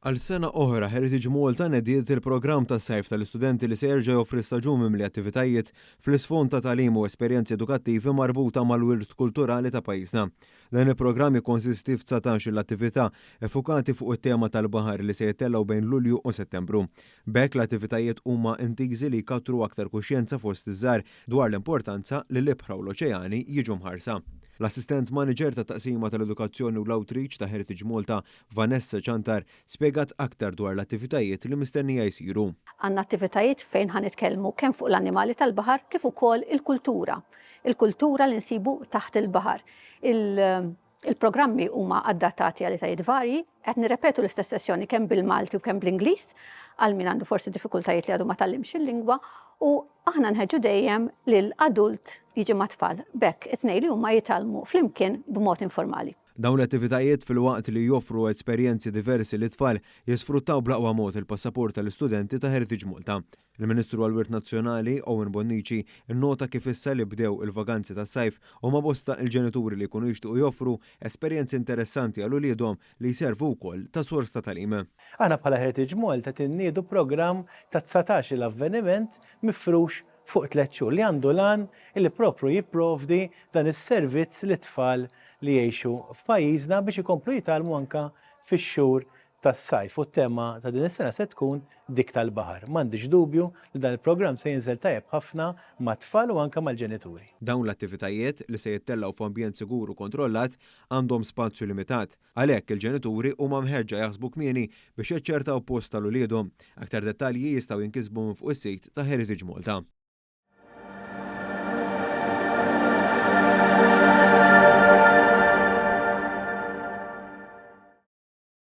Għal sena oħra, Heritage Malta nediet il-programm tas-sajf tal-istudenti li se jerġa' joffri staġun mimli attivitajiet fl-isfond ta' tagħlim u esperjenzi edukattivi marbuta mal-wirt kulturali ta' pajjiżna. Dan il-programm jikkonsisti f'19-il attività ffukati fuq it-tema tal-baħar li se jittellgħu bejn Lulju u Settembru. B'hekk l-attivitajiet huma intiżi li jkattru aktar kuxjenza fost iż-żgħar dwar l-importanza li l-ibħra u l-oċeani jiġu mħarsa. L-Assistent Maniġer tat-Taqsima tal-Edukazzjoni u l-Outreach ta' Heritage Malta, Vanessa Ciantar, spjegat aktar dwar l-attivitajiet li mistennija jsiru. Għandna attivitajiet fejn ħa nitkellmu kemm fuq l-annimali tal-baħar kif ukoll il-kultura. Il-kultura li nsibu taħt il-baħar. Il-programmi huma adattati għal etajiet varji, qed nirrepetu l-istess sessjoni kemm bil-Malti u kemm bl-Ingliż għal min għandu forsi diffikultajiet li għadu ma tgħallimx il-lingwa u aħna nħeġġu dejjem lil adult jiġi mat-tfal. B'hekk it-tnejn li huma jitgħallmu flimkien b'mod informali. Dawn l-attivitajiet filwaqt li joffru esperjenzi diversi lit-tfal, jisfruttaw bl-aqwa mod il-passaport tal-istudenti ta' Heritage Malta. Il-Ministru għall-Wirt Nazzjonali, Owen Bonnici, innota kif issa li bdew il-vaganzi tas-sajf, huma bosta l-ġenituri li jkunu jixtiequ joffru esperjenzi interessanti għal uliedhom li jservu wkoll ta' sors ta' tagħlim. Aħna bħala Heritage Malta qed inniedu programm ta' 19-il avveniment mifrux fuq tlett xhur li għandu l-għan li propru jipprovdi dan is-servizz lit-tfal li jgħixu f'pajjiżna biex ikomplu jitgħallmu anke fix-xhur tas-sajf u t-tema ta' din is-sena se tkun dik tal-baħar. M'għandix dubju li dan il-programm se jinżel tajjeb ħafna mat-tfal u anke mal-ġenituri. Dawn l-attivitajiet, li se jittellgħu f'ambjent sigur u kontrollat, għandhom spazju limitat. Għalhekk, il-ġenituri huma mħeġġa jaħsbu kmieni biex jaċċertaw post għal uliedhom. Aktar dettalji jistgħu jinkisbu minn fuq is-sit ta' Heritage Malta.